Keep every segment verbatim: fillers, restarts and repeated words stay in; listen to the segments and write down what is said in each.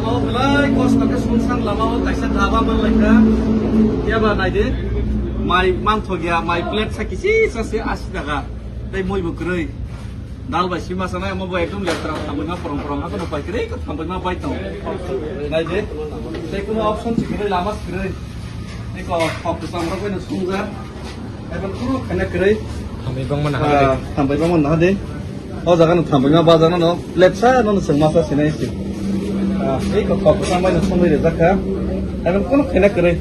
O belai kosto khe sungsang lama o kaisa dhaba manlaikha. Yaba naidi, mai mangthok ya, mai plate sa kisi sa se asi taka. Tei moi bo kwrwi. Dal bai sima sanai, omo bo ekdom letra, thambaima porong porong, hakono pai kwrwi, thambaima bai tong. Naidi, tei kuno option si kwrwi, lama si kwrwi. Eko kok kwcham rok bai no sungja. Eko kuno khaina kwrwi. Thambai bangma naha de. Ah, thambai bangma naha de. O jaga no thambai ma ba jaga no plate sa no chwng masa sinai si. Ah, eko kok kwcham bai no sungwi rwjak kha. Eko kuno khaina kwrwi.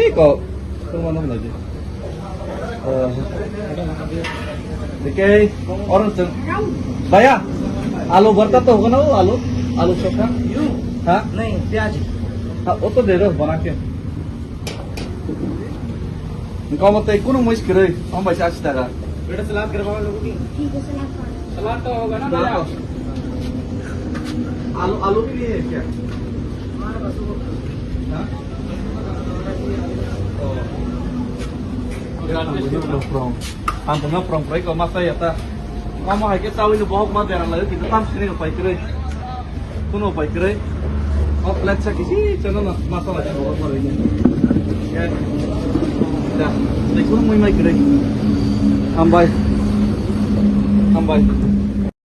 Eko kuno ma no naidi. Ah. Oke, orang chwng. Bhaiya, alu bharta to hoga na, alu, alu chokha? Ha? नहीं, प्याज। Ha, o to de ro bana ke. Engkau mate kuno muis kwrwi, om bai sa asi taka. बेटा सलाद करवाओ लोगों की। ठीक है, सलाद खाओ। सलाद तो होगा ना, भैया? Alu, alu bhi nahi hai kya? Ha? Oh. Ang tongna prong proi ko masa ya ta. Mama hai ke tawi no bohok ma dera lai, kita tam sini no pai kwrwi. Kuno pai kwrwi. O plate sa kisi chana na masa la bohok ma lai. Ya. Ya. Dai kuno mui mai kwrwi. Hambai. Hambai.